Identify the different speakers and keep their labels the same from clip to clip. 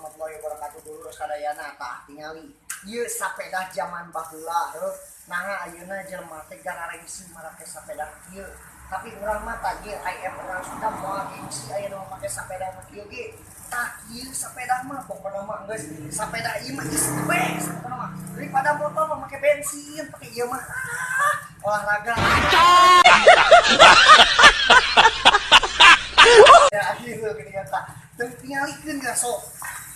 Speaker 1: Warahmatullahi wabarakatuh. Dulur sadayana, tah tingali ieu sepeda zaman baheula heuh. Naha ayeuna jelema teh gararengsi marake sepeda kieu, tapi urang mah tah ieu IM urang Sunda moal gengsi ayeuna mah make sepeda mah kieu ge. Tah ieu sepeda mah pokona mah geus sepeda ieu mah is the best pokona mah, daripada motor mah make bensin, pake ieu mah olahraga. Ya gitu gini kata. Teu tingalikeun geus sok.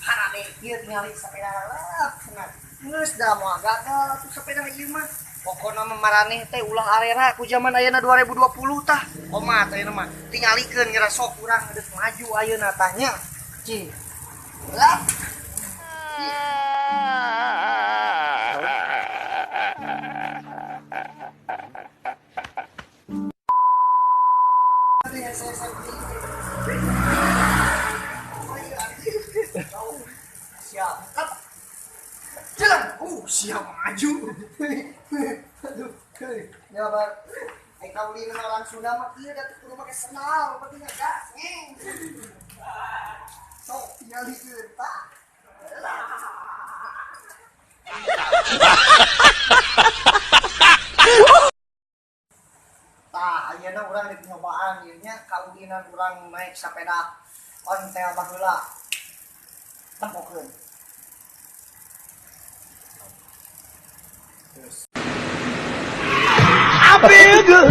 Speaker 1: Harade ieu tingali sepeda lah cenah. Geus da moal gagal atuh sepeda ieu mah. Pokona mah maraneh teh ulah arera ku zaman ayeuna 2020 tah. Omat ayeuna mah tingalikeun geura sok urang geus maju ayeuna tah nya. Cing. Lah. Siap. Jalan. Siap maju. Aduh. Ya, Bang. Ai kaulin orang Sunda mah kieu da kudu make sendal, penting gas ngeng. Sok tingalikeun tah. Tah, ayeuna urang rek nyobaan ieu nya kaulinan urang naik sepeda ontel baheula. Tempokeun. Terus.
Speaker 2: I feel good.